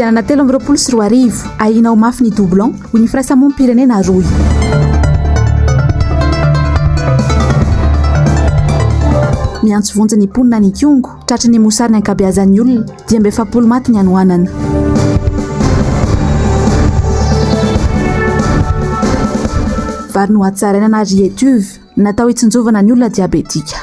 Fifidianana 2023, ahiana ho mafy ny doublon, hoy ny firaisamonim-pirenena rohy. Miantso vonjy ny mponina any Ikongo, tratry ny mosary ny ankabeazan'ny olona, 45 maty ny hanoanana. Vary nohatsaraina na riz étuve, natao hitsinjovana ny olona diabetika.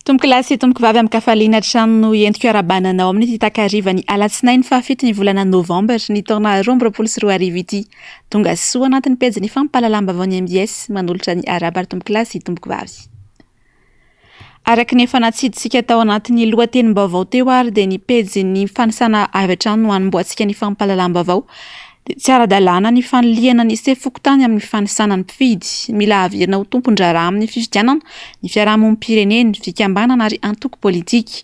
Tompokolahy sy tompokovavy amin-kafaliana hatrany no entiko iarahabana anao amin'ity takarivan'ny alatsinainy fahafito ny volana novambra ny taona 2022 ity. Tonga soa anatin'ny pejin'ny fampahalalam-baovaon'ny mbs manolotra ny arahaba ry tompokolahy sy tompokovavy. Araka ny efa natsiditsika tao anatin'ny lohatenim-baovao teo ary dia ny pejin'ny fanisana avy hatrany no hanombohantsika ny fampahalalam-baovao dia tsy ara-dalàna ny fanilihana ny sefo fokontany amin'ny fanisana ny mpifidy. Mila averina ho tompon-draharaha amin'ny fifidianana ny fiarahamonim-pirenena, fikambanana ary antoko politika.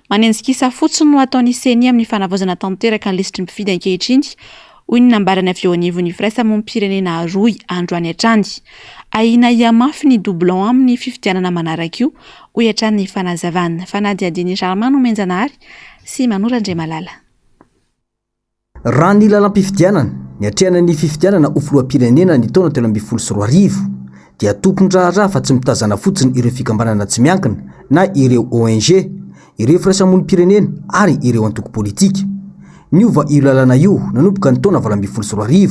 Manenjika isa fotsiny no ataon'ny Ceni amin'ny fanavaozana tanteraka ny lisitry ny mpifidy ankehitriny, hoy ny nambarany avy eo anivon'ny firaisamonim-pirenena rohy androany hatrany. Ahiana hihamafy ny doublon amin'ny fifidianana manaraka io, hoy hatrany ny fanazavana. Fanadihadian'i Germain Nomenjanahary sy Manoro Andriamalala. Raha ny lalam-pifidianana, niatrehana ny fifidianana ho filoham-pirenena ny taona 2013, dia tompon-draharaha fa tsy mitazana fotsiny ireo fikambanana tsy miankina na ireo ONG, ireo firaisamonim-pirenena ary ireo antoko politika. Niova io lalana io nanomboka ny taona 2018,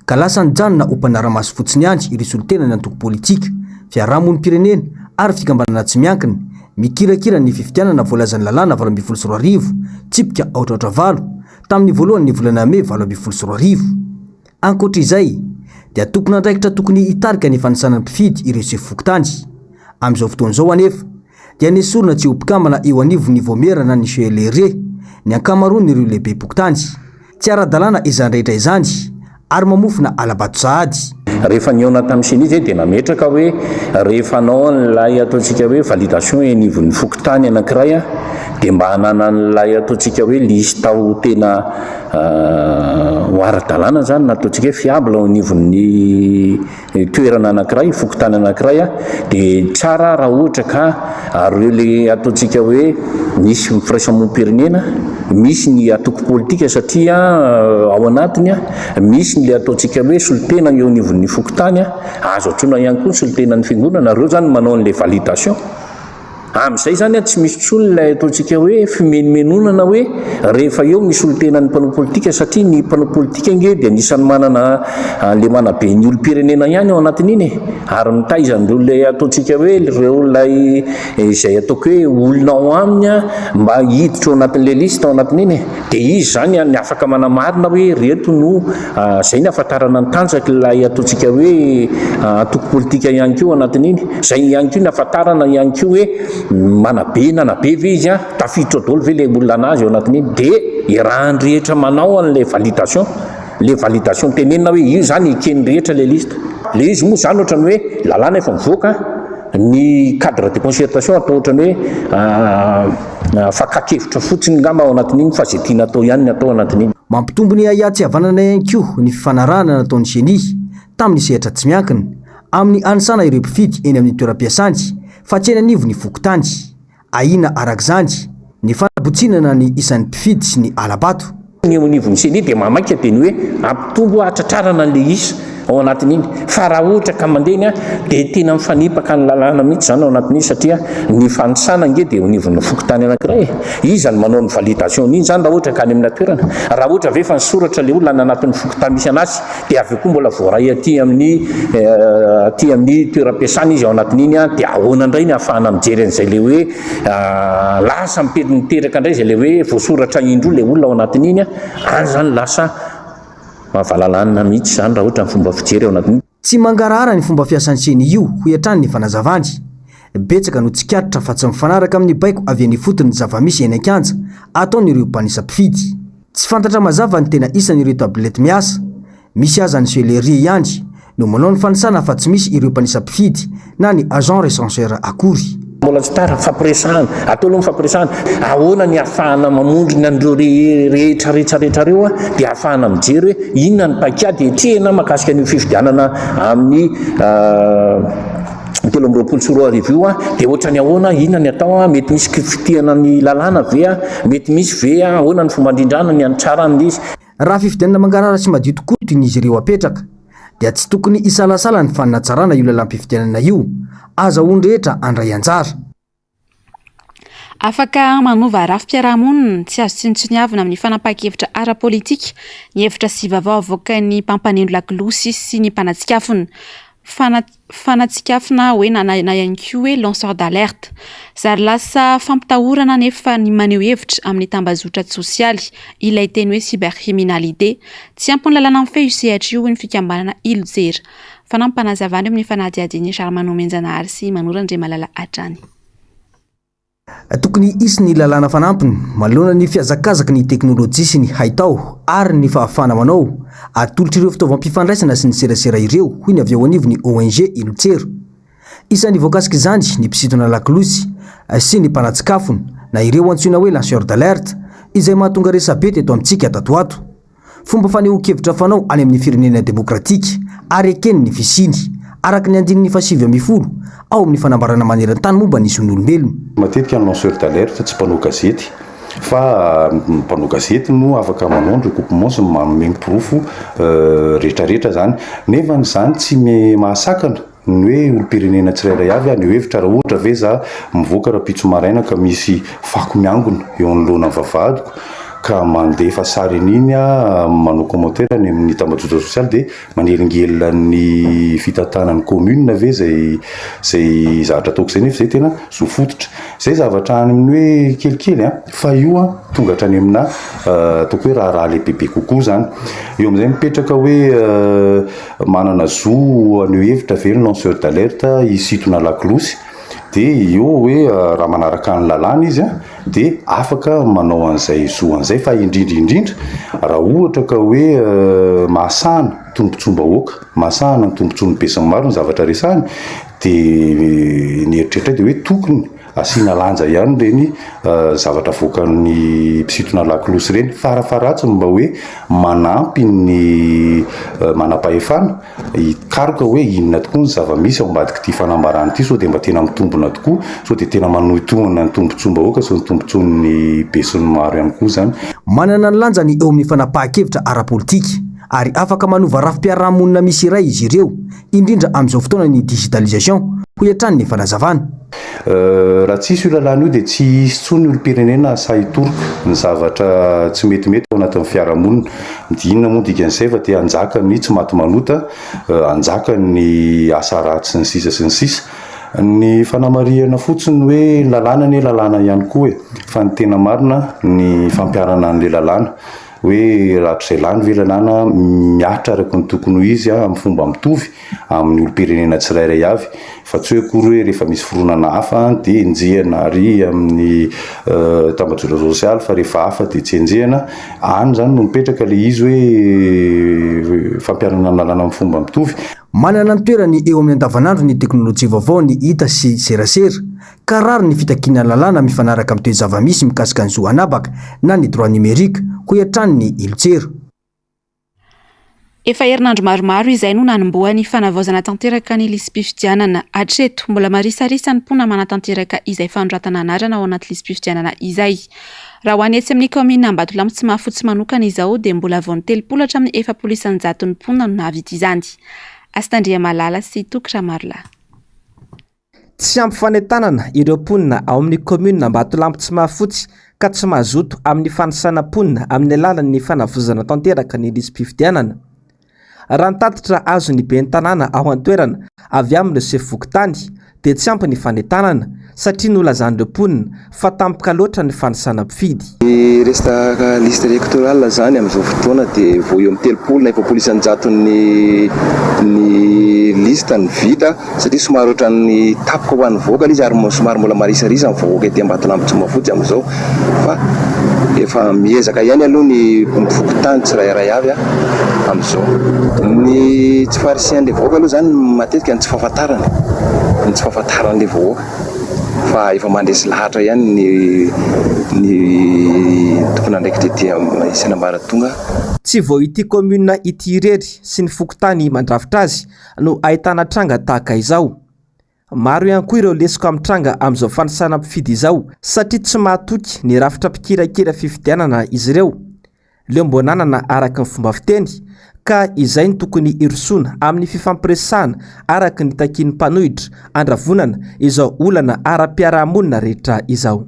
ka lasa nijanona ho mpanara-maso fotsiny ihany ireo solontenan'ny antoko politika, fiarahamonim-pirenena ary fikambanana tsy miankina mikirakira ny fifidianana voalazan'ny lalàna 2018, tsipika aotra aotra valo, tamin'ny voalohan'ny volana mey 2018. Ankoatra izay, dia tompon'andraikitra tokony hitarika ny fanisana ny mpifidy ireo sefo fokontany. Amin'izao fotoana izao anefa, dia nesorina tsy ho mpikambana eo anivon'ny vaomiera na ny CLRE ny ankamaroan'ireo lehibem-pokontany. Tsy ara-dalàna izany rehetra izany ary mamofona hala-bato sahady. Rehefa nihaona tamin'ny ceni izay dia nametraka hoe rehefa hanao an'ilay ataontsika hoe validation eny anivon'ny fokontany anankiray dia mba hanana an'ilay ataontsika hoe liste ho tena ho ara-dalàna izany na ataontsika hoe fiable ao anivon'ny toerana anankiray, fokontany anankiray dia tsara raha ohatra ka ireo le ataontsika hoe misy ny firaisamonim-pirenena, misy ny antoko politika satria ao anatiny misy ny le ataontsika hoe solontena eo anivon'ny fokontany, azo antsoina ihany koa ny solontenan'ny fiangonana, ireo izany manao an'ilay validation. Amin'izay izany tsy misy intsony ilay ataontsika hoe fimenomenonana hoe rehefa eo ny solontenan'ny mpanao politika satria ny mpanao politika ange dia anisan'ny manana an'ilay manabe ny olom-pirenena ihany ao anatin'iny e! ary mitaiza an'ireo ilay ataontsika hoe ireo ilay izay ataoko hoe olona ao aminy mba hiditra ao anatin'ilay liste ao anatin'iny e! Dia izy izany ny afaka manamarina hoe ireto no, izay ny ahafantarana ny tanjak'ilay ataontsika hoe antoko politika ihany koa ao anatin'iny. Izay ihany koa ny ahafantarana ihany koa hoe manabe nanabe ve izy an, tafiditra ao daholo ve ilay olona anazy ao anatin'iny. Dia iarahan'ny rehetra manao an'ilay validation, ilay validation tenenina hoe io izany eken'ny rehetra ilay liste. Ilay izy moa izany ohatran'ny hoe lalàna efa mivoaka, ny cadre de concertation atao ohatran'ny hoe Fakan-kevitra fotsiny ngamba ao anatin'iny fa izay tiana atao ihany ny atao anatin'iny. Mampitombo ny ahiahy tsy havanana ihany koa ny fifanarahana nataon'ny Ceni tamin'ny sehatra tsy miankina, amin'ny hanisana ireo mpifidy eny amin'ny toeram-piasany fa tsy eny anivon'ny fokontany. Ahiana araka izany ny fanabotsinana ny isan'ny mpifidy sy ny hala-bato. Ny eo anivon'ny ceni dia mamaika dia ny hoe hampitombo hahatratrarana an'ilay isa ao anatin'iny fa raha ohatra ka mandeha iny dia tena mifanipaka ny lalàna mihitsy izany ao anatin'iny satria ny fanisana ange dia eo anivon'ny fokontany anankiray e! Iza no manao ny validation an'iny izany raha ohatra ka any amina toerana? Raha ohatra ve efa nisoratra ilay olona any anatin'ny fokontany misy anazy dia avy eo koa mbola voaray aty amin'ny aty amin'ny toeram-piasana izy ao anatin'iny dia ahoana indray ny ahafahana mijery an'izay ilay hoe Lasa miteraka indray izay ilay hoe voasoratra indroa ilay olona ao anatin'iny an, any izany lasa mahavalalanina mihitsy izany raha ohatra ny fomba fijery ao anatin'iny. Tsy mangarahara ny fomba fiasan'ny ceni io, hoy hatrany ny fanazavany. Betsaka no tsikaritra fa tsy mifanaraka amin'ny baiko avy eny ifotony ny zava-misy eny an-kianja ataon'ireo mpanisa mpifidy. Tsy fantatra mazava ny tena isan'ireo tablette miasa. Misy aza ny celerie ihany no manao ny fanisana fa tsy misy ireo mpanisa mpifidy na ny agent recenseur akory. Mbola tsy tara, mifampiresahana, atao aloha ny fampiresahana, ahoana ny ahafahana mamondrona an'ireo rehetra rehetra rehetra ireo dia ahafahana mijery hoe inona ny paikady hetrehina mahakasika an'io fifidianana amin'ny. 2023 io dia ohatrany ahoana, inona ny atao, mety misy fitihana ny lalàna ve, mety misy ve, ahoana ny fomba andrindrana ny hanitrarana ilay izy. Raha fifidianana mangarahara sy madio tokoa no tian'izy ireo apetraka dia tsy tokony hisalasala ny fanatsarana io lalàm-pifidianana io, azahoan'ny rehetra handray anjara. Afaka manova rafi-piarahamonina tsy azo tsinontsiniavina amin'ny fanapahan-kevitra ara-politika ny hevitra sy vaovao avoakan'ny mpampaneno lakolosy sy ny mpanatsikafona. Fanatsikafona hoe na na ihany koa hoe lanceur d'alerte. Zary lasa fampitahorana anefa ny maneho hevitra amin'ny tambazotra tsosialy ilay teny hoe cybercriminalité. Tsy ampy ny lalàna mifehy io sehatra io hoy ny fikambanana Ilojera. Fanampim-panazavana eo amin'ny fanadihadian'i Charles Manomenjanahary sy Manoro Andriamalala hatrany. Tokony hisy ny lalàna fanampiny manoloana ny fihazakazaky ny teknolojia sy ny haitao ary ny fahafahana manao atolotr'ireo fitaovam-pifandraisana sy ny serasera ireo, hoy ny avy eo anivon'ny ONG Ilotser. Isan'ny voakasik'izany ny mpisintona lakolosy sy ny mpanatsikafona na ireo antsoina hoe lanceur d'alerte izay mahatonga resabe teto amintsika tato ho ato. Fomba fanehoan-kevitra fanao any amin'ny firenena demokratika ary ekeny ny fisiany, araka ny andininy faha-19 ao amin'ny Fanambarana maneran-tany momba ny zon'olombelona. Matetika ny lanceur d'alerte tsy mpanao gazety fa ny mpanao gazety no afaka manao ny recoupement sy manome ny porofo rehetrarehetra zany. Nefa izany tsy mahasakana Ny hoe olom-pirenena tsirairay avy haneho hevitra, raha ohatra ve za mivoaka rahampitso maraina ka misy fako miangona eo anoloana ny vavahadiko ka mandefa sary an'iny aho manao commentaire any amin'ny tambajotra sosialy dia manelingelina ny fitantanan'ny commune ve zay zay zavatra ataoko zay nefa zay tena zo fototra. Zay zavatra any amin'ny hoe kelikely an, fa io an tonga hatrany amina ataoko hoe raharaha lehibebe kokoa zany. Eo amin'izay mipetraka hoe Manana zo haneho hevitra ve ny lanceur d'alerte hisintona lakolosy? Dia eo hoe raha manaraka ny lalàna izy dia afaka manao an'izay zo an'izay fa indrindra indrindra raha ohatra ka hoe mahasahana tombontsoam-bahoaka, mahasahana ny tombontsoan'ny besinimaro ny zavatra resahiny dia ny eritreritra dia hoe tokony Asiana lanja ihany ireny zavatra avoakan'ny mpisintona lakolosy ireny, farafaharatsiny mba hoe manampy ny manam-pahefana hikaroka hoe inona tokoa ny zava-misy ao ambadik'ity fanambarana ity, sao dia mba tena mitombina tokoa, sao dia tena manohitohina ny tombontsoam-bahoaka sy ny tombontsoan'ny besinimaro ihany koa izany. Manana ny lanjany eo amin'ny fanapahan-kevitra ara-politika ary afaka manova rafi-piarahamonina misy iray izy ireo, indrindra amin'izao fotoanan'ny digitalisation, hoy hatrany ny fanazavana. Raha tsy hisy io lalàna io dia tsy hisy intsony olom-pirenena sahy hitoroka ny zavatra tsy metimety ao anatin'ny fiarahamonina. Dia inona moa ny dikan'izay fa dia hanjaka ny tsy maty manota, hanjaka ny asa ratsy sy ny sisa sy ny sisa. Ny fanamarihana fotsiny hoe ny lalàna anie lalàna ihany koa e, fa ny tena marina ny fampiharana an'ilay lalàna. Hoe rahatrizay lany ve lalàna mihatra araka ny tokony ho izy amin'ny fomba mitovy amin'ny olom-pirenena tsirairay avy fa tsy hoe akory hoe rehefa misy fironana hafa dia enjehina ary amin'ny tambajotra sosialy fa rehefa hafa dia tsy enjehina. Any izany no mipetraka ilay izy hoe fampiharana ny lalàna amin'ny fomba mitovy. Manana ny toerany eo amin'ny andavanandro ny teknolojia vaovao ny hita sy serasera ka rariny ny fitakiana lalàna mifanaraka amin'ny toe-javamisy mikasika ny zo an'habaka na ny droit numérique, hoy hatrany ny Ilotser. Efa herinandro maromaro izay no nanombohan'ny fanavaozana tanteraka ny lisi-pifidianana. Hatreto, mbola marisarisa ny mponina manatanteraka izay fanoratana anarana ao anaty lisi-pifidianana izay. Raha ho an'ny etsy amin'ny kaominina Ambatolampy Tsimahafotsy manokana izao dia mbola vao ny 30 hatramin'ny 40 isan-jaton'ny mponina no nahavita izany. Hasitandriamalala sy Toky Ramarolahy. Tsy ampy fanentanana ireo mponina ao amin'ny kaominina Ambatolampy Tsimahafotsy ka tsy mazoto amin'ny fanisana mponina amin'ny alalan'ny fanavozana tanteraka ny lisi-pifidianana. Raha ny tatitra azon'ny ben'ny tanàna ao an-toerana avy amin'ireo sefo fokontany dia tsy ampy ny fanentanana satria nolazan'ireo mponina fa tampoka loatra ny fanisana mpifidy. Ny resaka liste électorale izany amin'izao fotoana dia vao eo amin'ny 30 na 40 isan-jaton'ny ny liste no vita satria somary ohatran'ny tapoka ho an'ny vahoaka ilay izy ary somary mbola marisarisa ny vahoaka ety Ambatolampy Tsimahafotsy amin'izao fa efa miezaka ihany aloha ny fokontany tsirairay avy amin'izao. Ny tsy faharisihan'ilay vahoaka aloha izany matetika ny tsy fahafantarana, ny tsy fahafantaran'ilay vahoaka fa efa mandresy lahatra ihany ny ny tompon'andraikitra ety isan'ambaratonga. Tsy vao ity kaominina ity irery sy ny fokontany mandrafitra azy no ahitana tranga tahaka izao. Maro ihany koa ireo lesoka mitranga amin'izao fanisana mpifidy izao satria tsy mahatoky ny rafitra mpikirakira fifidianana izy ireo. Leom-boananana araka ny fomba fiteny ka izay no tokony hirosoana amin'ny fifampiresahana araka ny takian'ny mpanohitra handravonana izao olana ara-piarahamonina rehetra izao.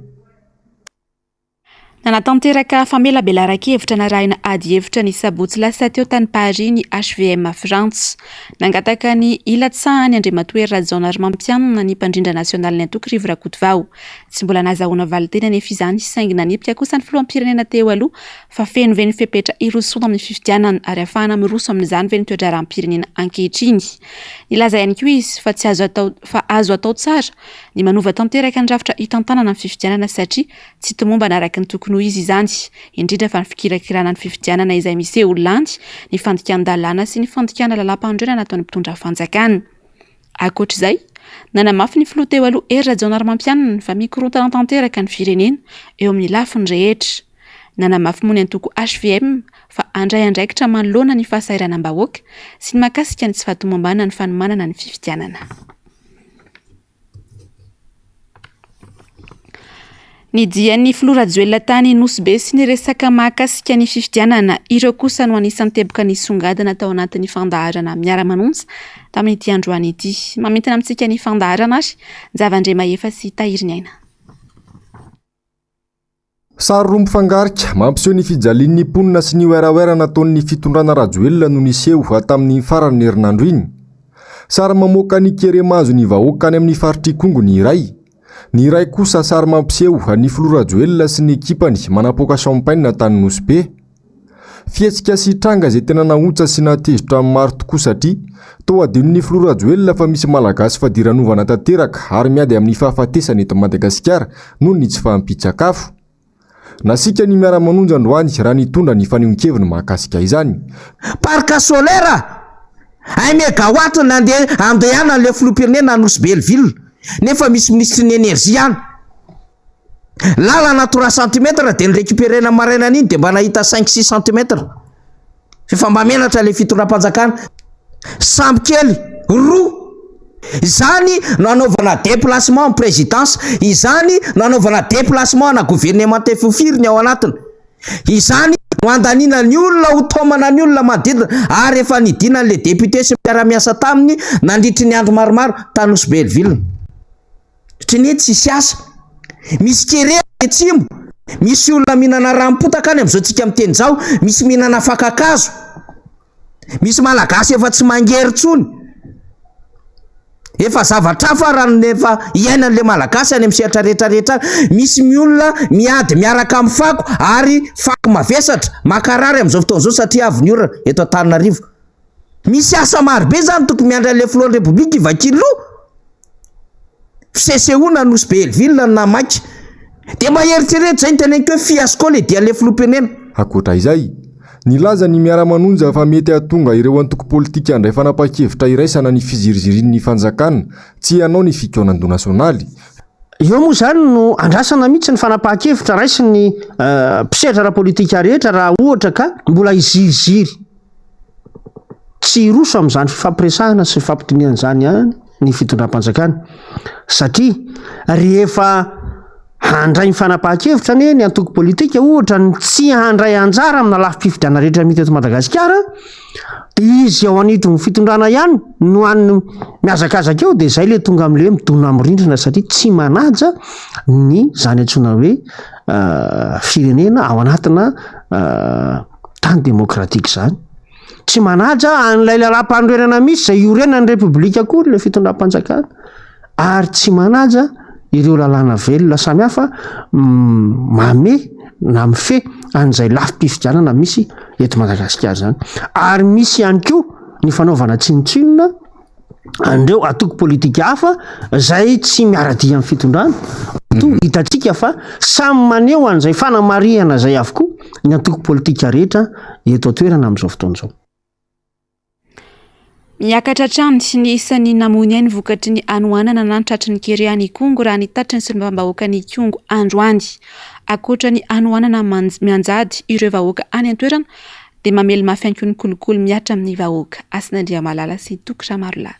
Nanatanteraka famelabelaran-kevitra narahina ady hevitra ny sabotsy lasa teo tany Paris ny HVM Frantsa. Nangataka ny hilatsahany Andriamatoa Hery Rajaonarimampianina ny mpandrindra nasionalin'ny antoko Rivo Rakotovao. Tsy mbola nazahoana valinteny anefa izany saingy nanipika kosa ny filoham-pirenena teo aloha fa feno ve ny fepetra hirosoana amin'ny fifidianana ary ahafahana miroso amin'izany ve ny toe-draharaham-pirenena ankehitriny. Nilaza ihany koa izy fa tsy azo atao fa azo atao tsara ny manova tanteraka ny rafitra hitantanana ny fifidianana satria Tsy tomombana araka ny tokony ho izy izany, indrindra fa ny fikirakirana ny fifidianana izay miseho lany, ny fandikan-dalàna sy ny fandikana lalàmpanorenana ataon'ny mpitondra fanjakana. Ankoatra izay, nanamafy ny filoha teo aloha Hery Rajaonarimampianina fa mikorontana tanteraka ny firenena eo amin'ny lafiny rehetra. Nanamafy moa ny antoko hvm fa handray andraikitra manoloana ny fahasahiranam-bahoaka sy ny mahakasika ny tsy fahatomombanan'ny fanomanana ny fifidianana. Ny dian'ny filoha Rajoelina tany Nosy Be sy ny resaka mahakasika ny fifidianana, ireo kosa no anisan'ny teboka nisongadina tao anatin'ny fandaharana Miara-manonja tamin'ity androany ity. Mamintina amintsika ny fandaharana ary Njavandremahefa sy Tahiriniaina. Sary roa mifangarika, mampiseho ny fijalian'ny mponina sy ny werawera nataon'ny fitondrana Rajoelina no niseho tamin'iny faran'ny herinandro iny. Sary mamoaka ny kere mahazo ny vahoaka any amin'ny faritr'Ikongo ny iray. Ny iray kosa sary mampiseho ny filoha Rajoelina sy ny ekipany manapoaka champagne tany Nosy Be. Fihetsika sy tranga izay tena nahontsa sy nahatezitra ny maro tokoa satria toa adinon'ny filoha Rajoelina fa misy Malagasy fadiranovana tanteraka ary miady amin'ny fahafatesana eto Madagasikara noho ny tsy fahampian-tsakafo. Nasiaka ny miara-manonja androany raha nitondra ny fanehoan-keviny mahakasika izany. Parc solaire un megawatt nandeha andehanan'ilay filoham-pirenena Nosy Belleville nefa misy minisitry ny energie any. Lalana trois centimètres dia ni-recuperer-na maraina an'iny dia mba nahita cinq six centimètres. F'efa mba menatra ilay fitondram-panjakana. Sambo kely roa. Izany no anaovana déplacement en présidence, izany no anaovana déplacement ana gouvernementa efa firy ny ao anatiny. Izany no andaniana ny olona ho taomana ny olona manodidina ary efa nidinan'ilay député sy ny mpiara-miasa taminy nandritry ny andro maromaro tany Nosy Belleville. Satria anie tsisy asa. Misy kere any atsimo, misy olona mihinana ranom-potaka any amin'izao tsika miteny izao, misy mihinana fakan-kazo. Misy malagasy efa tsy mangery intsony. Efa zavatra hafa raha ny efa iainan'ilay malagasy any amin'ny sehatra rehetra rehetra any. Misy ny olona miady miaraka amin'ny fako ary fako mavesatra, mankarary amin'izao fotoana izao satria avy ny orana eto Antananarivo. Misy asa maro be zany tokony miandry an'ilay filohan'ny repoblika hivaky loha. Fisesehoana Nosy Be Helleville no namaky. Dia mba eritrereto izay ny teneniko hoe fiasco le dian'ilay filoham-pirenena. Ankoatra izay, nilaza ny Miara-manonja fa mety hahatonga ireo antoko politika handray fanapahan-kevitra iraisana ny fizirizirian'ny fanjakana tsy hanao ny fikaonandoha nasionaly. Eo moa izany no andrasana mihitsy ny fanapahan-kevitra raisin'ny mpisehatra ara-politika rehetra raha ohatra ka mbola hiziriziry Tsy hiroso amin'izany fifampiresahana sy fifampidinihana izany ihany ny fitondram-panjakana satria rehefa handray ny fanapahan-kevitra anie ny antoko politika ohatra ny tsy handray anjara amina lafim-pifidianana rehetra mety eto Madagasikara dia izy ao anivon'ny fitondrana ihany no any mihazakazaka eo dia izay ilay tonga amin'ilay hoe midona amin'ny rindrina satria tsy manaja ny izany antsoina hoe firenena ao anatina tany demokratika izany. Tsy manaja an'ilay lalàmpanorenana misy izay iorenan'ny Repoblika akory ilay fitondram-panjakana ary tsy manaja ireo lalàna velona samihafa mamehy na mifehy an'izay lafim-pifidianana misy eto Madagasikara izany. Ary misy ihany koa ny fanaovana tsinontsinona an'ireo antoko politika hafa izay tsy miara-dia amin'ny fitondrana. Toa hitantsika fa samy maneho an'izay fanamarihana izay avokoa ny antoko politika rehetra eto an-toerana amin'izao fotoana izao. Miakatra hatrany ny isan'ny namoy ny ainy vokatry ny hanoanana na ny tratry ny kere any Ikongo raha ny tatitry ny solombavambahoakan'Ikongo androany. Ankoatra ny hanoanana mianjady ireo vahoaka any an-toerana dia mamely mafy ihany koa ny kolikoly mihatra amin'ny vahoaka. Hasina Andriamalala sy Toky Ramarolahy.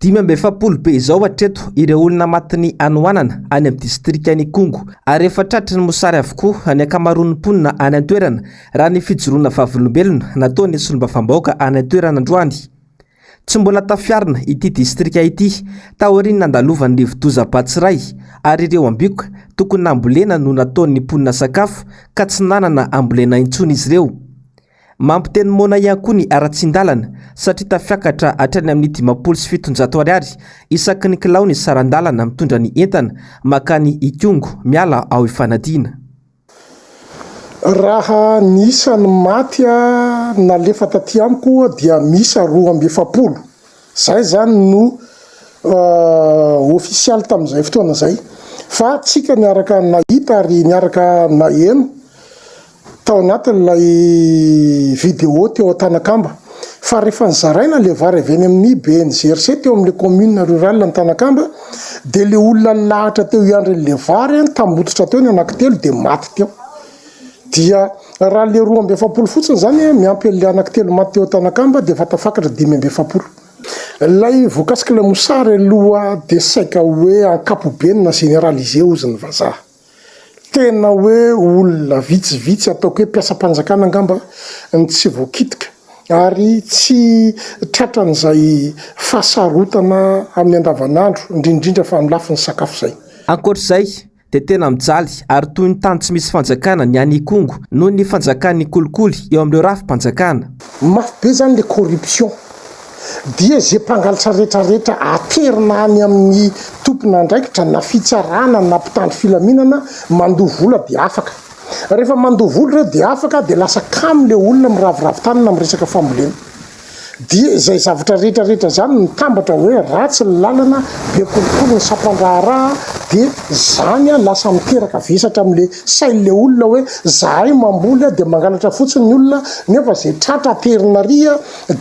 45 be izao hatreto ireo olona matin'ny hanoanana any amin'ny distrikan'Ikongo ary efa tratry ny mosary avokoa ny ankamaroan'ny mponina any an-toerana raha ny fijoroana vavolombelona nataon'ny solombavambahoaka any an-toerana androany. Tsy mbola tafiarina ity distrika ity taorian'ny nandalovan'ny rivodoza Batsirai ary ireo ambioka tokony nambolena no nataon'ny mponina sakafo ka tsy nanana ambolena intsony izy ireo. Mampiteny moana ihany koa ny haratsian-dalana satria tafiakatra hatrany amin'ny 750 ariary isaky ny kilao ny saran-dalana mitondra ny entana mankany Ikongo miala ao Ifanadiana. Raha ny isan'ny maty nalefa taty amiko dia miisa 42. Zay zany no ofisialy tamin'izay fotoana izay. Fa tsika niaraka nahita ary niaraka naheno tao anatin'ilay vidéo teo Antanakamba fa rehefa nozaraina le vary avy any amin'ny BNGRC teo amin'le commune rurale Antanakamba de le olona nilahatra teo hiandry an'le vary nitambototra teo ny anankitelo de maty teo dia raha le 42 fotsiny zany miampy an'le anankitelo maty teo Antanakamba de efa tafakatra 45. Ilay voakasik'ilay mosary aloha de saika hoe ankapobeny na généralisé hozy ny vazaha. Tena hoe olona vitsivitsy ataoko hoe mpiasam-panjakana angamba no tsy voakitika ary tsy tratran'izay fahasarotana amin'ny andavanandro, indrindra indrindra fa amin'ny lafiny sakafo izay. Ankoatra izay dia tena mijaly ary toy ny tany tsy misy fanjakana ny any Ikongo noho ny fanjakan'ny kolikoly eo amin'ireo rafi-panjakana. Mafy be zany le corruption. Dia ze mpangalatra rehetra rehetra aterina any amin'ny tompon'andraikitra na fitsarana na mpitandro filaminana mandoa vola dia afaka. Rehefa mandoa vola ireo dia afaka dia lasa kamo le olona miraviravy tanana amin'ny resaka fambolena. Dia izay zavatra rehetra rehetra izany mitambatra hoe ratsy ny lalana, be kolikoly ny sampandraharaha dia izany lasa miteraka vesatra amin'le sain'le olona hoe zahay mamboly dia mangalatra fotsiny ny olona nefa ze tratra aterina ary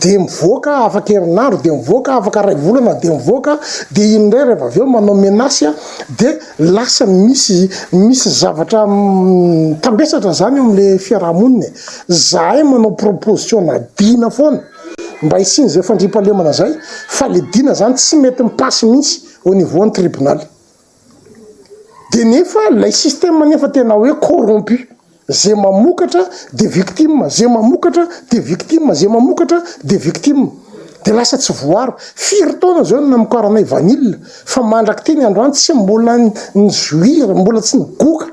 dia mivoaka afaka herinandro dia mivoaka afaka ray volana dia mivoaka dia iny indray rehefa avy eo manao menace dia lasa misy misy zavatra mitambesatra zany eo amin'le fiarahamonina e. Zahay manao proposition na dina foana mba hisian'izay fandriampahalemana zay fa le dina zany tsy mety mi-passe mihitsy au niveau an'ny tribunal. De nefa lay système nefa tena hoe corrompu, ze mamokatra de victime, ze mamokatra de victime, ze mamokatra de victime, de lasa tsy voaro. Firy taona zao no namokaranay vanille fa mandrak'ity ny androany tsy mbola ni-jouir, mbola tsy nigoka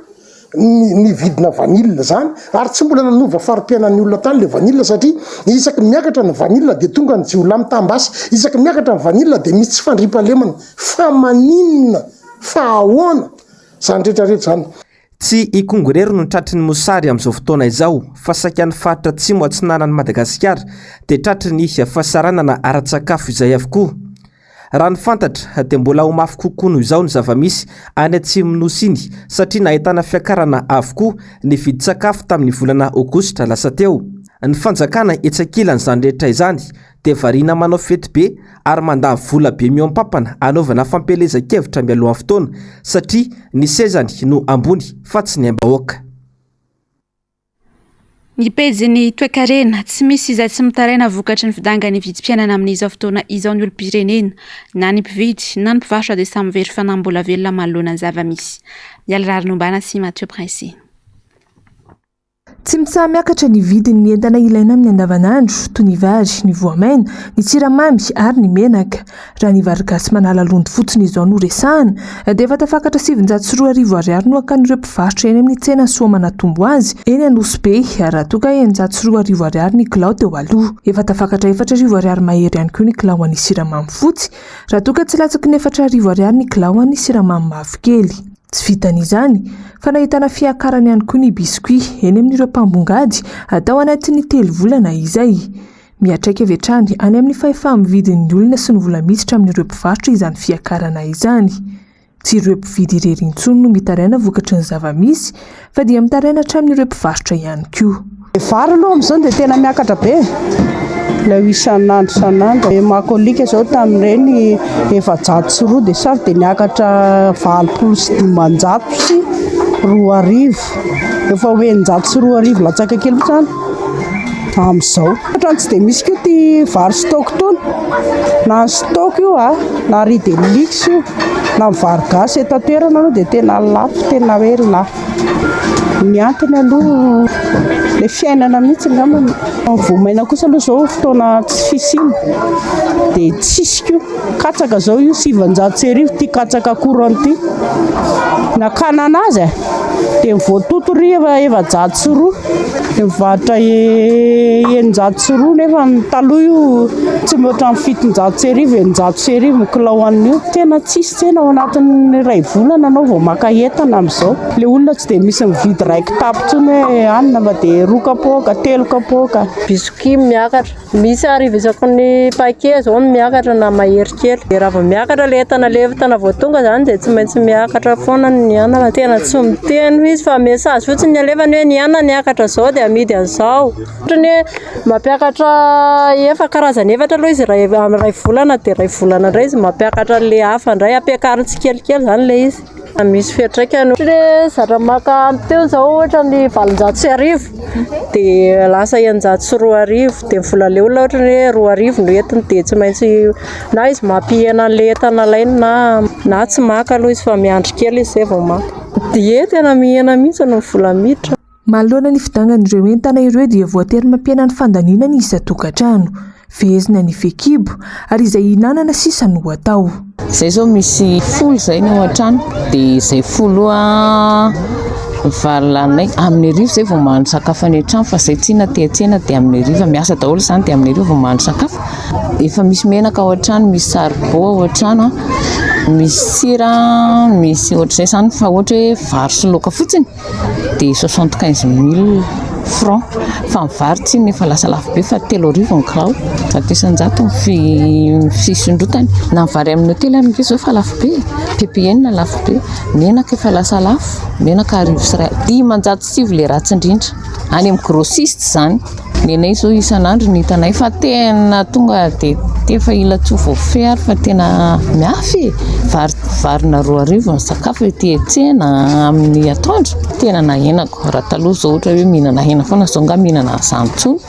ny vidina vanille zany ary tsy mbola nanova fari-piainan'ny olona tany le vanille satria isaky ny miakatra ny vanille de tonga ny jiolahy mitam-basy, isaky ny miakatra ny vanille de misy tsy fandriampahalemana, fa maninona, fa ahoana zany rehetra rehetra zany. Tsy Ikongo irery no tratry ny mosary amin'izao fotoana izao fa saika ny faritra atsimo atsinanan'i Madagasikara dia tratry ny fahasaranana ara-tsakafo izay avokoa. Raha ny fantatra dia mbola ho mafy kokoa noho izao ny zava-misy any atsimon'ny Nosy iny satria nahitana fiakarana avokoa ny vidin-tsakafo tamin'ny volana aogositra lasa teo. Ny fanjakana etsy ankilan'izany rehetra izany dia variana manao fety be ary mandany vola be mihoam-pampana hanaovana fampielezan-kevitra mialohan'ny fotoana satria ny sezany no ambony fa tsy ny aim-bahoaka. Ny pejin'ny toekarena, tsy misy izay tsy mitaraina vokatry ny fidangan'ny vidim-piainana amin'izao fotoana izao ny olom-pirenena, na ny mpividy na ny mpivarotra dia samy very fanahy mbola velona manoloana ny zava-misy. Mialy Raharinombana sy Mathieu Prince. Tsy mitsaha-miakatra ny vidin'ny entana ilaina amin'ny andavanandro, toy ny vary, ny voamaina, ny siramamy ary ny menaka. Raha ny vary gasy manala londy fotsiny izao no resahana, dia efa tafakatra 2900 ariary no hakan'ireo mpivarotra eny amin'ny tsena Soamanatombo azy, eny Anosibe, raha toa ka 600 ariary ny kilao teo aloha. Efa tafakatra 4000 ariary mahery ihany koa ny kilao an'ny siramamy fotsy, raha toa ka tsy latsaky ny 4000 ariary ny kilao an'ny siramamy mavokely. Tsy vitan'izany, fa nahitana fiakarany ihany koa ny biscuit eny amin'ireo mpambongady tao anatin'ny telo volana izay. Miantraika avy hatrany any amin'ny fahefaha-mividin'ny olona sy ny vola miditra amin'ireo mpivarotra izany fiakarana izany. Tsy ireo mpividy irery intsony no mitaraina vokatry ny zava-misy fa dia mitaraina hatramin'ireo mpivarotra ihany koa. Ny vary aloha amin'izao dia tena miakatra be e, ilay ho isan'andro isan'andro. Ny makolika izao tamin'ireny 402 dia sary dia niakatra 2080. Efa ho 2600 latsaka kely koa izany amin'izao. Ohatran'ny tsy dia misy koa ity. itony vary stock itony, na ny stock io a, na riz de luxe io, na ny vary gasy eto an-toerana aloha dia tena lafo, tena hoe lafo. Ny antony aloha ilay fiainana mihitsy angamba. Ny voamaina kosa aloha izao fotoana tsy fisiana dia tsisy koa. Katsaka izao io 1900 ity katsaka courant ity. Nakana anazy e, dia ny voatoto ry efa 402, dia mivarotra 602 nefa ny taloha io tsy mihoatra ny 1700, 1600 ny kilao an'io. Tena tsisy tsena ao anatin'ny iray volana anao vao maka entana amin'izao. Ilay olona tsy dia misy mividy iray kitapo intsony hoe hanina fa dia roa kapoaka, telo kapoaka. Biscuit miakatra. Misy arivo isaky ny paquet zao no miakatra na mahery kely. Dia raha vao miakatra ilay entana, ilay entana vao tonga izany dia tsy maintsy miakatra foana ny anana. Tena tsy miteny izy fa message fotsiny ny alefany hoe ny anana niakatra izao dia amidy an'izao. Ohatran'ny hoe mampiakatra efa karazany efatra aloha izy iray amin'ny iray volana dia iray volana indray izy mampiakatra an'ilay hafa indray. Ampiakariny tsikelikely izany ilay izy. Misy fiantraikany ohatra hoe zatra maka amin'ny teo izao ohatra ny 1800 dia lasa 2600 dia ny vola le olona ohatra hoe 2000 no entiny dia tsy maintsy na izy mampihena an'ilay entana alainy na na tsy maka aloha izy fa miandry kely izy izay vao maka. Dia tena mihena mihitsy ny vola miditra. Manoloana ny fidangan'ireo entana ireo dia voatery mampihena ny fandaniana ny isan-tokantrano. Fehezina ny fehikibo ary izay hihinanana sisa no atao. Zay zao misy folo zay ny ao an-trano dia izay folo io vary laninay amin'ny hariva zay vao mahandro sakafo any an-trano fa zay tsinona aty an-tsena dia amin'ny hariva miasa daholo izany dia amin'ny hariva vao mahandro sakafo. Efa misy menaka ao an-trano, misy saribao ao an-trano, misy sira, misy ohatr'izay izany fa ohatra hoe vary sy laoka fotsiny. dia 75000 francs fa ny vary tsinona efa lasa lafo be fa 3000 ny kilao, 100% ny fisondrotany, na ny vary amin'ny hotely ary ange zao efa lafo be, ppn lafo be, menaka efa lasa lafo, menaka 1100, 509 le ratsy indrindra any amin'ny grossiste izany. Ny anay izao isan'andro ny hitanay fa tena tonga dia efa ila tsy ho voafehy ary fa tena miafy e! Vary varina 2000 ny sakafo ety an-tsena amin'ny atoandro, tena nahenako. Raha taloha izao ohatra hoe mihinana hena foana, izao angaha mihinana an'izany intsony.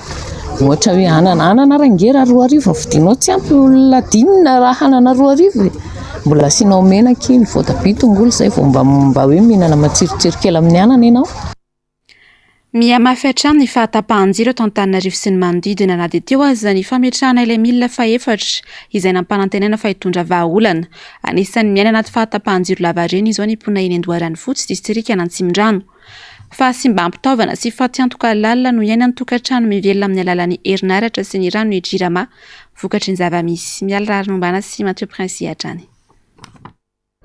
Ohatra hoe anana, anana ary ange raha 2000 no vidinao tsy ampy olona dimy na raha anana 2000 e! Mbola asianao menaka iny, voatabia, tongolo izay vao mba mba hoe mihinana matsirotsiro kely amin'ny anana ianao. Mihamafy hatrany ny fahatapahan-jiro eto Antananarivo sy ny manodidina na dia teo aza ny fametrahana ilay milina fahefatra izay nampanantenaina fa hitondra vahaolana. Anisan'ny miaina anaty fahatapahan-jiro lavareny izao ny mponina eny Andoharanofotsy, distrikan'Antsimondrano. Fahasimbam-pitaovana sy fatiantoka lalina no iainan'ny tokantrano mivelona amin'ny alalan'ny herinaratra sy ny ranon'ny Jirama vokatry ny zava-misy. Mialy Raharinombana sy Mathieu Prince hatrany.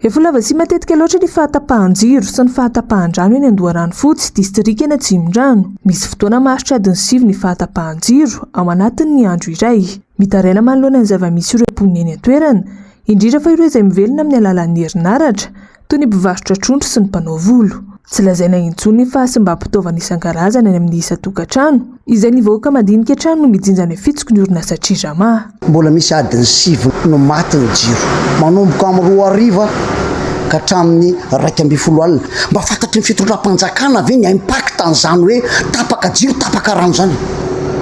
Efa lava sy matetika loatra ny fahatapahan-jiro sy ny fahatapahan-drano eny Andoharanofotsy, distrikan'Atsimondrano. Misy fotoana maharitra adiny sivy ny fahatapahan-jiro ao anatin'ny andro iray. Mitaraina manoloana ny zava-misy ireo mponina eny an-toerana, indrindra fa ireo izay mivelona amin'ny alalan'ny herinaratra, toy ny mpivarotra trondro sy ny mpanao volo. Tsy lazaina intsony ny fahasimbam-pitaovana isan-karazany any amin'ny isan-tokantrano, izay ny vahoaka madinika hatrany no mijinja ny fitsiky ny orinasa Jirama. Mbola misy adiny sivy no maty ny jiro, manomboka amin'ny roa hariva ka hatramin'ny 11 alina. Mba fantatry ny fitondram-panjakana ve ny impact an'izany hoe tapaka jiro, tapaka rano izany?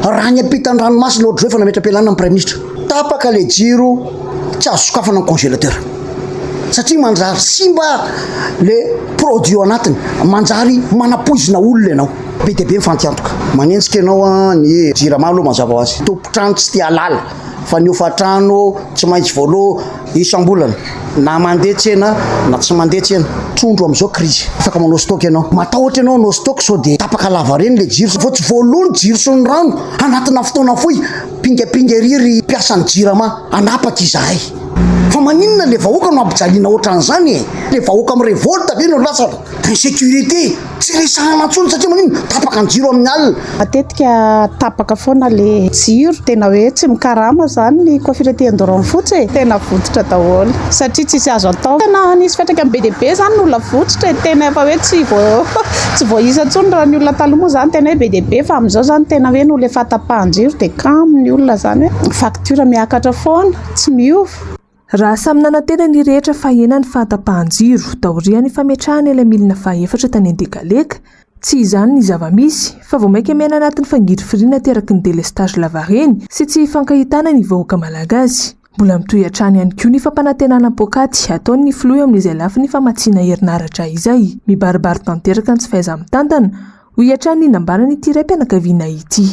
Raha any ampitan-dranomasina ohatr'izao efa nametra-pialana ny praiminisitra. Tapaka ilay jiro, tsy azo sokafana ny congélateur satria manjary simba le produit ao anatiny, manjary manapoizina olona ianao. Be dia be ny fantiantoka. Manenjika ianao ny jirama aloha mazava ho azy. Tompon-trano tsy te halala fa ny hofantrano tsy maintsy voaloa isam-bolana na mandeha tsena na tsy mandeha tsena. Trondro amin'izao krizy. Afaka manao stock ianao. Matahotra ianao hanao stock sao dia tapaka lavareny ilay jiro. Vao tsy voaloa ny jiro sy ny rano anatina fotoana fohy. Pingapinga ery ry mpiasan'ny jirama hanapaka izahay. Fa maninona ilay vahoaka no ampijaliana ohatran'izany e? Ilay vahoaka mi-revolte ve no lasa insécurité? Tsy resahana intsony satria maninona? Tapaka ny jiro amin'ny alina. Matetika tapaka foana le jiro, tena hoe tsy mikarama zany ny coiffure aty Andoranfotsy e, tena votitra daholo satria tsisy azo atao. Tena nisy fiantraikany be dia be zany ny olona votitra e, tena efa hoe tsy voa tsy voaisa intsony raha ny olona taloha moa zany tena hoe be dia be fa amin'izao zany tena hoe noho le fahatapahan-jiro dia kamo ny olona zany hoe facture miakatra foana, tsy miova. Raha samy nanantena ny rehetra fa hihena ny fahatapahan-jiro taorian'ny fametrahana ilay milina fahefatra tany Andekaleka. Tsy izany ny zava-misy, fa vao mainka miaina anatin'ny fangirifiriana ateraky ny delestazy lavareny sy tsy hifankahitana ny vahoaka malagasy. Mbola mitohy hatrany ihany koa ny fampanantenana poakaty ataon'ny filoha eo amin'izay lafiny famatsiana herinaratra izay. Mibaribary tanteraka ny tsy fahaiza-mitantana, hoy hatrany ny nambaran'ity raim-pianakaviana ity.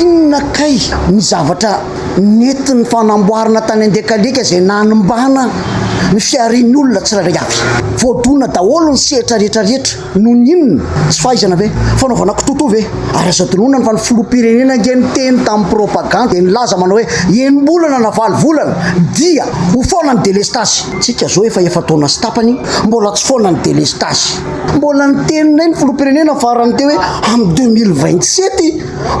Inona kay ny zavatra nentin'ny fanamboarana tany Andekaleka izay nanimbana ny fiharian'ny olona tsirairay avy? Voadona daholo ny sehatra rehetra rehetra noho ny inona? Tsy fahaizana ve? Fanaovana kitoatoa ve? Ary azo adinoina fa ny filoham-pirenena ange niteny tamin'ny propagandy dia nilaza manao hoe enim-bolana na valo volana dia ho foana ny delestazy. Tsika zao efa efa-taona sy tapany mbola tsy foana ny delestazy. Mbola niteny indray ny filoham-pirenena farany teo hoe amin'ny 2027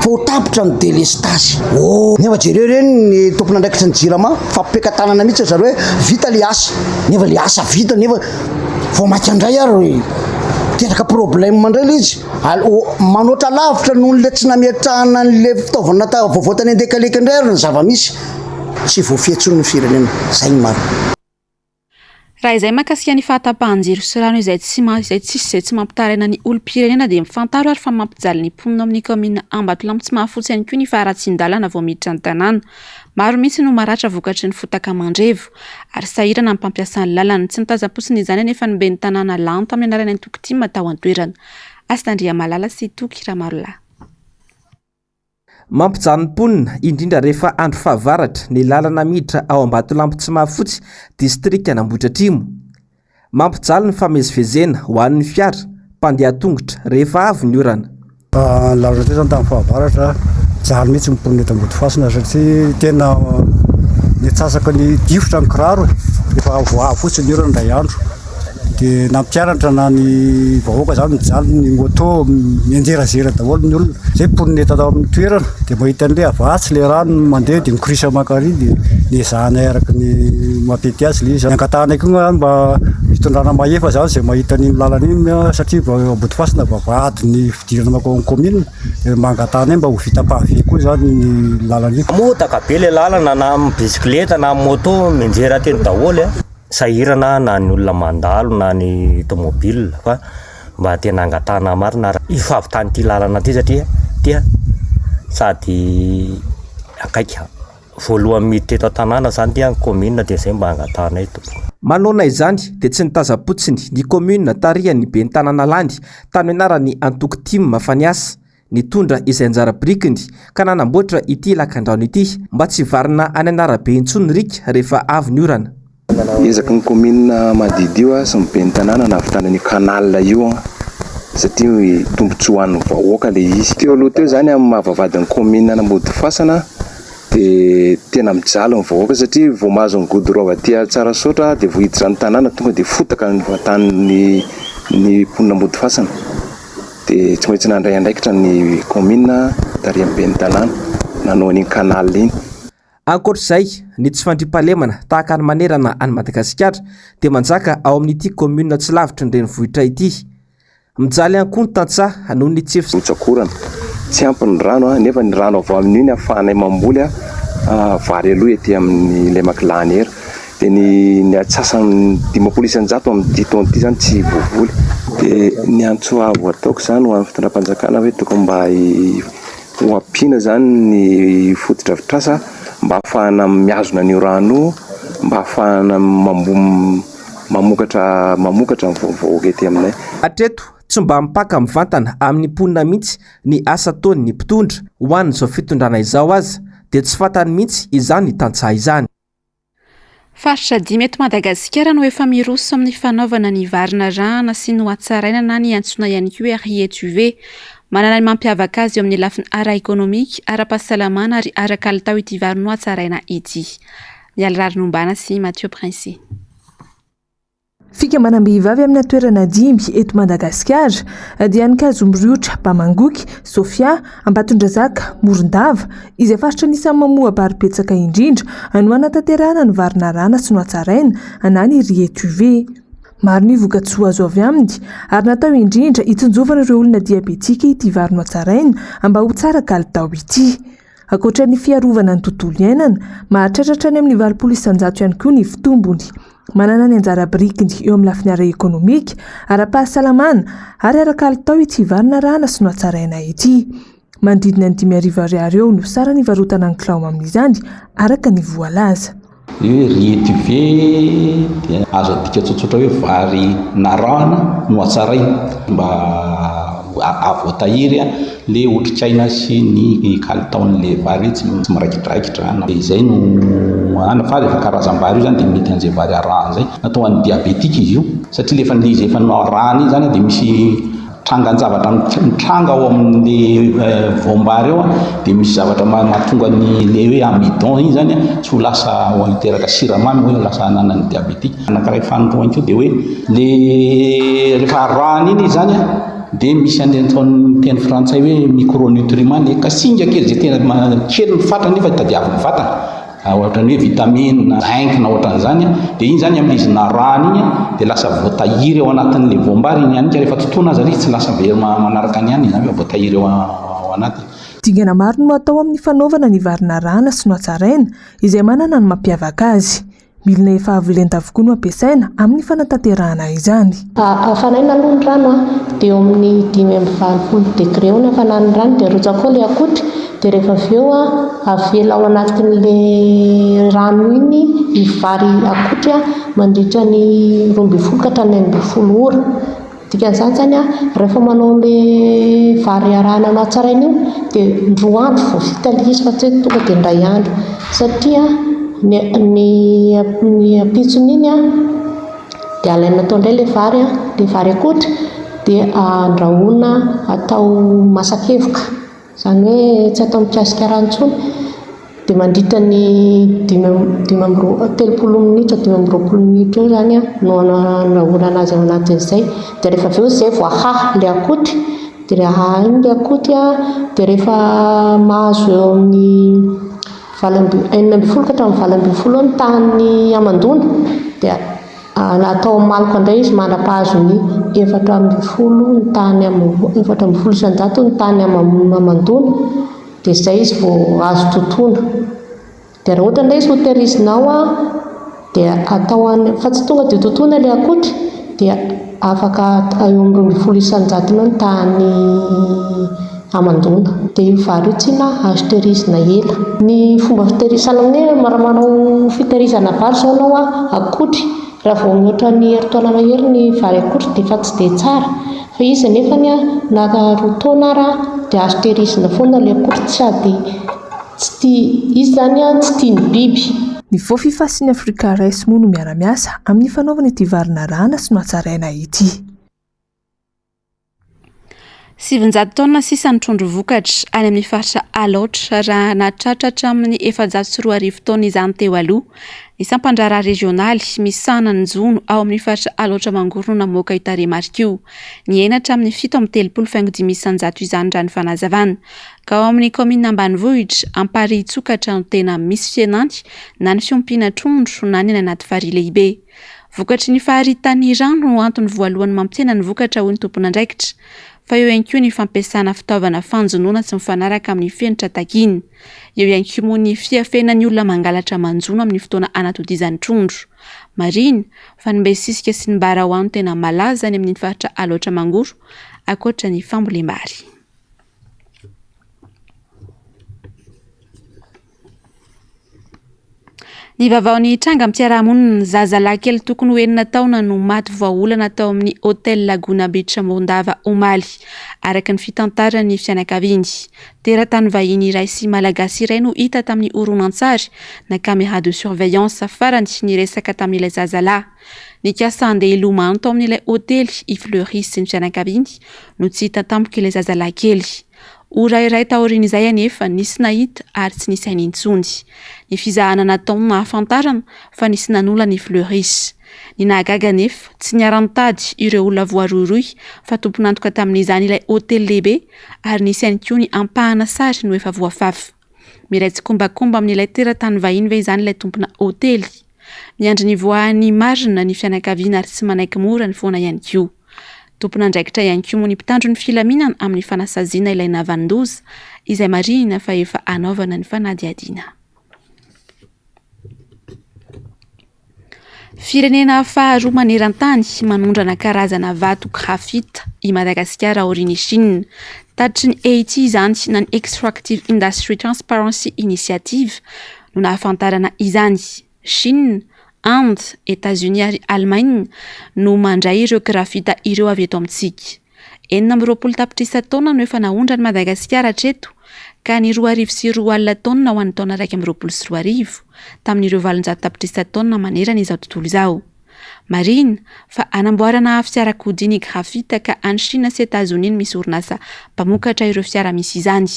vao tapitra ny delestazy. Oh! Nefa jereo ireny ny tompon'andraikitry ny jirama fampipeka-tanana mihitsy ry zareo hoe vita le asa. Nefa le asa vita nefa vao mainka indray ary miteraka problème indray le izy. Manoatra lavitra noho le tsy nametrahana an'le fitaovana vaovao tany Andekaleka indray ary ny zava-misy. Tsy voafehy intsony ny firenena. Zay ny marina. Raha izay mahakasika ny fahatapahan-jiro sy rano izay tsy izay tsisy izay tsy mampitaraina ny olom-pirenena dia mifantaro ary fa mampijaly ny mponina ao amin'ny kaominina Ambatolampy tsy mahafotsy ihany koa ny faharatsian-dalana vao miditra ny tanàna. Maro mihitsy no maratra vokatry ny fotaka mandrevo ary sahirana ny mpampiasa ny lalana. Tsy nitazam-potsiny izany anefa ny ben'ny tanàna lany tamin'ny anaran'ny antoko tim tao an-toerana. Hasina Andriamalala sy Toky Ramarolahy. Mampijaly ny mponina, indrindra rehefa andro fahavaratra, ny lalana miditra ao Ambatolampy Tsimahafotsy, distrikan'Ambohidratrimo. Mampijaly ny famezivezena ho an'ny fiara, mpandeha an-tongotra, rehefa avy ny orana. Ny lalana teo zany tamin'ny fahavaratra, mijaly mihitsy ny mponina eto Ambodifasina satria tena ny antsasaky ny difotra ny kiraro e, rehefa vao avy fotsiny ny orana indray andro. Dia na mpianatra na ny vahoaka zany mijaly ny moto mianjerazera daholo ny olona. Zay mponina eto amin'ny toerana dia mahita an'ilay avatsy ilay rano mandeha dia mikorisa mankary dia nezahanay araka ny mampety azy ilay izy. Ny angatahanay koa moa mba fitondrana mahefa zany izay mahita an'iny lalana iny satria Ambodifasina vavahadin'ny fidirana mankao amin'ny commune dia mba angatahanay mba ho vita pavé koa zany iny lalana iny. Motaka be ilay lalana na amin'ny bisikileta na amin'ny moto mianjera teny daholo. Sahirana na ny olona mandalo na ny tomobile fa mba tena angatahana marina ary hifahavitan'ity lalana ity satria dia sady akaiky voalohany miditra eto an-tanàna zany dia ny commune dia zay mba angatahanay tompoko. Manoloana izany dia tsy nitazam-potsiny ny commune tarihan'ny ben'ny tanàna lany tamin'ny anaran'ny antoko tim fa niasa nitondra izay anjara birikiny ka nanamboatra ity lakandrano ity mba tsy hivarina any an'arabe intsony ny riaka rehefa avy ny orana. Ezaky ny kaominina Madiodio sy ny ben'ny tanàna nahavitana an'io canal io satria tombontsoa ho an'ny vahoaka ilay izy. Teo aloha teo izany amin'ny maha vavahadin'ny kaominina an'Ambodifasana dia tena mijaly ny vahoaka satria vao mahazo ny goudron avy aty Tsarasaotra dia vao hiditra ny tanàna tonga dia fotaka ny tanin'ny ny mponina Ambodifasana. Dia tsy maintsy nandray andraikitra ny kaominina tarihan'ny ben'ny tanàna nanao an'iny canal iny. Ankoatra izay, ny tsy fandriampahalemana tahaka ny manerana an'i Madagasikara dia manjaka ao amin'ity kaominina tsy lavitry ny renivohitra ity. Mijaly ihany koa ny tantsaha noho ny tsy. Rotsak'orana. Tsy ampy ny rano nefa ny rano avy amin'iny ahafahanay mamboly vary aloha ety amin'ny lemak'i Lanera. Dia ny ny atsasany 50% amin'ity taona ity izany tsy voavoly. Dia ny antso avo ataoko izany ho an'ny fitondram-panjakana hoe tokony mba ho ampiana izany ny fotodrafitrasa mba hahafahana mihazona an'io rano io, mba hahafahana mamokatra mamokatra ny vahoaka ety aminay. Hatreto, tsy mba mipaka mivantana amin'ny mponina mihitsy ny asa ataon'ny mpitondra. Ho an'izao fitondrana izao aza dia tsy fantany mihitsy izany tantsaha izany. Faritra dimy eto Madagasikara no efa miroso amin'ny fanaovana ny vary narahana sy nohatsaraina na ny antsoina ihany koa hoe RIETUV. Manana ny mampiavaka azy eo amin'ny lafiny ara-ekonomika, ara-pahasalamana ary ara-kalitao ity vary nohatsaraina ity. Mialy Rarinombana sy Mathieu Princi. Fikambanam-behivavy amina toerana dimy eto Madagasikara dia ny Kazomiriotra, Bamangoky, Sofia, Ambatondrazaka, Morondava, izay faritra anisan'ny mamoa bary betsaka indrindra no hanatanterahana ny vary narahana sy nohatsaraina na ny riz étuvé. Maro ny vokatsoa azo avy aminy ary natao indrindra hitsinjovana ireo olona diabetika ity vary nohatsaraina mba ho tsara kalitao ity. Ankoatra ny fiarovana ny tontolo iainana, mahatratra hatrany amin'ny 80% ihany koa ny fitombony. Manana ny anjara birikiny eo amin'ny lafiny ara-ekonomika, ara-pahasalamana ary ara-kalitao ity vary narahana sy nohatsaraina ity. Manodidina ny 5000 ariary eo no sarany ivarotana ny kilao amin'izany, araka ny voalaza. Ny hoe riz étuvé dia azo adika tsotsotra hoe vary narahana nohatsaraina mba hahavoatahiry le otrikaina sy ny kalitaon'le vary hoe tsy miraikidraikitra na izay no ana fa rehefa karazam-bary io zany dia mety an'izay vary arahana izay. Natao ho an'ny diabetika izy io satria le efa le izy efa narahana iny zany dia misy trangan-javatra mitranga ao amin'le voam-bary ao dia misy zavatra mahatonga ny le hoe amidon iny zany tsy ho lasa ho hiteraka siramamy hoe lasa hananan'ny diabetika. Anankiray faharoa ihany koa dia hoe le rehefa arahana iny izy zany dia misy an'ilay ataon'ny teny frantsay hoe micronutriment le kasinga kely izay tena kely ny fatrany nefa tadiavin'ny vatana. Ohatran'ny hoe vitamine, zinc na ohatran'izany, dia iny izany amin'ilay izy narahana iny dia lasa voatahiry ao anatin'ilay voam-bary iny ihany ka rehefa totoina aza ilay izy tsy lasa very manaraka ny hanina izany fa voatahiry ao anatiny. Dingana maro no atao amin'ny fanaovana ny vary narahana sy nohatsaraina, izay manana ny mampiavaka azy. Milina efa avo lenta avokoa no ampiasaina amin'ny fanatanterahana izany. Hafanaina aloha ny rano dia eo amin'ny 85 degré eo ny hafanan'ny rano dia arotsaka ao ilay akotry dia rehefa avy eo avela ao anatin'ilay rano iny ny vary akotry mandritra ny 12 ka hatramin'ny 16 ora. Dikan'izany izany an, rehefa manao an'ilay vary arahana nohatsaraina io dia indroa andro vao vita ilay izy fa tsy hoe tonga dia indray andro. Satria ny ny ny ampitson'iny an, dia alaina tao indray ilay vary an, ilay vary akotry dia andrahoina atao masak'evoka. Izany hoe tsy atao mikasika rano intsony. Dia mandritra ny dimy 35 minitra, 25 minitra eo izany no andrahoana anazy ao anatin'izay. Dia rehefa avy eo izay vao ahaha ilay akotry. Dia rehefa ahaha iny ilay akotry dia rehefa mahazo eo amin'ny valo amby, 16 ka hatramin'ny 18 eo ny tahan'ny hamandoana dia Atao maloka indray izy mandra-pahazo ny 14 ny tany 14% ny tany hamandoana dia izay izy vao azo totoina. Dia raha ohatra indray izy hotehirizinao dia atao any, fa tsy tonga dia totoina ilay akotry dia afaka eo amin'ny 12% eo ny tahan'ny hamandoana. Dia io vary io tsinona azo tehirizina ela. Ny fomba fitehirizana amin'ny hoe raha manao fitehirizana vary izao ianao an, akotry, raha vao mihoatra ny herintaona mahery ny vary akotry dia efa tsy dia tsara. Fa izy anefany an, na roa taona ara dia azo tehirizina foana ilay akotry sady tsy tia, izy izany an tsy tian'ny biby. Ny Fofifa sy ny Africa Rice moa no miara-miasa amin'ny fanaovana ity vary narahana sy nohatsaraina ity. 900 taonina sisa ny trondro vokatra any amin'ny faritra Alaotra raha nahatratra hatramin'ny 2400 taonina izany teo aloha. Ny sampandraharaha rezionaly misahana ny jono ao amin'ny faritra Alaotra Mangoro no namoaka io tarehimarika io. Nihena hatramin'ny 37 faingo 5% izany raha ny fanazavana. Ka ao amin'ny kaominina ambanivohitra Amparihitsokatra no tena misy fihenany na ny fiompiana trondro na ny any anaty farihy lehibe. Vokatry ny faharitan'ny rano no antony voalohany mampihena ny vokatra hoy ny tompon'andraikitra. Fa eo ihany koa ny fampiasana fitaovana fanjonoana tsy mifanaraka amin'ny fenitra takiana. Eo ihany koa moa ny fiafenan'ny olona mangalatra manjono amin'ny fotoana anatodizan'ny trondro. Marihina fa ny Besisika sy ny Baraoa no tena malaza any amin'iny faritra Alaotra Mangoro ankoatra ny fambolem-bary. Ny vaovao nitranga amin'ny fiarahamonina, zazalahy kely tokony ho enina taona no maty voaolana tao amin'ny Hotel Laguna Beach Morondava omaly, araka ny fitantaran'ny fianakaviany. Teratany vahiny iray sy Malagasy iray no hita tamin'ny horonantsary na caméra de surveillance farany niresaka tamin'ilay zazalahy. Nikasa handeha hilomano tao amin'ilay hotely i Fleury sy ny fianakaviany no tsy hita tampoka ilay zazalahy kely. Ora iray taorian'izay anefa, nisy nahita ary tsy nisy aina intsony. Ny fizahana natao no nahafantarana fa nisy nanolana i Fleuris. Ny nahagaga anefa, tsy niara-nitady ireo olona voarohirohy fa tompon'antoka tamin'izany ilay hotely lehibe ary nisy ihany koa ny ampahana sary no efa voafafa. Miray tsikombakomba amin'ilay teratany vahiny ve izany ilay tompona hotely? Miandry ny hivoahan'ny marina ny fianakaviana ary tsy manaiky mora ny foana ihany koa. Tompon'andraikitra ihany koa moa ny mpitandro ny filaminana amin'ny fanasaziana ilay nahavanon-doza, izay marihina fa efa hanaovana ny fanadihadiana. Firenena faharoa maneran-tany manondrana karazana vato graphite i Madagasikara aorian'i Chine. Tatitry ny EITI izany na ny Extractive Industry Transparency Initiative no nahafantarana izany. Chine, Inde, Etats-Unis ary Allemagne no mandray ireo grafita ireo avy eto amintsika. 26 tapitrisa taonina no efa naondran'i Madagasikara hatreto ka ny 2002 taonina ho an'ny taona 2021 tamin'ireo 800 tapitrisa taonina manerana izao tontolo izao. Marihina fa hanamboarana fiarakodia ny grafita ka any Chine sy Etazonia no misy orinasa mpamokatra ireo fiara misy izany.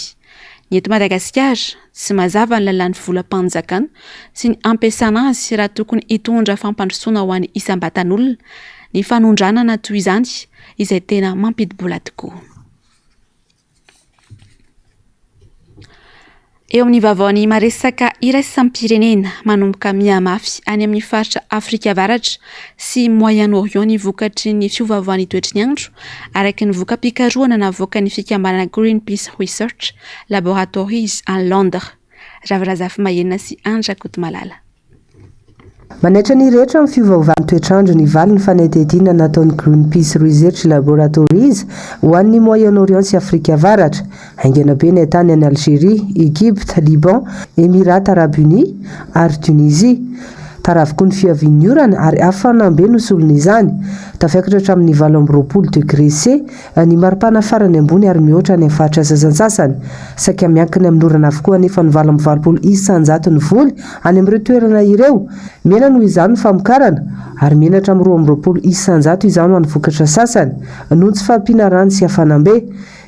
Ny eto Madagasikara, tsy mazava ny lalàn'ny volam-panjakana sy ny ampiasana azy raha tokony hitondra fampandrosoana ho an'ny isam-batan'olona ny fanondranana toy izany izay tena mampidi-bola tokoa. Eo amin'ny vaovaon'ny maresaka iraisam-pirenena, manomboka mihamafy any amin'ny faritra Afrika Avaratra sy Moyen-Orient ny vokatry ny fiovaovan'ny toetry ny andro, araka ny voka-pikarohana navoakan'ny fikambanana Greenpeace Research Laboratories any Londres. Ravo Razafimahenina sy Andry Rakotomalala. Manaitra ny rehetra amin'ny fiovaovan'ny toetr'andro ny valin'ny fanadihadiana nataon'ny Greenpeace Research Laboratories ho an'ny Moyen-Orient sy Afrika Avaratra. Haingana be ny haitany any Algeria, Egypta, Liban, Emirats Arabes Unis ary Tunisie. Tara avokoa ny fiavian'ny orana ary hafanam-be no solon'izany. Tafiakatra hatramin'ny 28 degré C Ny maripana farany ambony ary mihoatra any amin'ny faritra sasantsasany. Saika miankina amin'ny orana avokoa anefa ny 88 isanjaton'ny voly any amin'ireo toerana ireo. Mihena noho izany ny famokarana, ary mihena hatramin'ny 22 isanjato izany ho an'ny vokatra sasany, noho ny tsy fahampiana rano sy hafanam-be.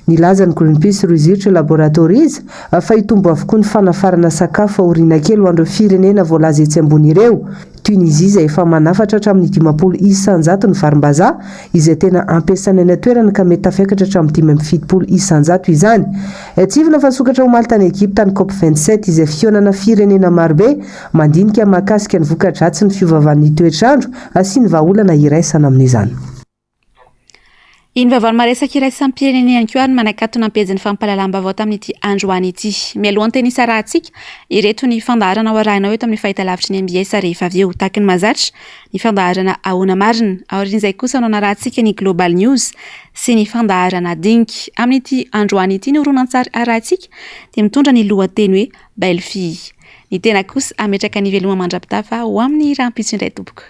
Nilaza ny Greenpeace Research Laboratories fa hitombo avokoa ny fanafarana sakafo aoriana kely ho an'ireo firenena voalaza etsy ambony ireo. Tunisie izay efa manafatra hatramin'ny 50 isanjato ny varimbazaha izay tena ampiasaina any an-toerana ka mety tafiakatra hatramin'ny 75 isanjato izany. Tsiahivina fa nisokatra omaly tany Egypta ny Cop 27 izay fihaonana firenena marobe mandinika mahakasika ny voka-dratsin'ny fiovaovan'ny toetr'andro sy ny vahaolana iraisana amin'izany. Iny vaovao maresaka iraisam-pirenena ihany koa ary manakatona ny pejin'ny fampahalalam-baovao tamin'ity androany ity. Mialohan'ny teny hisarahantsika, ireto ny fandaharana ho arahinao eto amin'ny fahitalavitry ny mbs rehefa avy eo. Tahaky ny mahazatra, ny fandaharana Ahoana Marina. Aorian'izay kosa no hanarahantsika ny Global News sy ny fandaharana Dinika. Amin'ity androany ity ny horonantsary arahintsika dia mitondra ny lohateny hoe Belle Fille. Ny tena kosa hametraka ny veloma mandra-pitafa ho amin'ny rahampitso indray tompoko.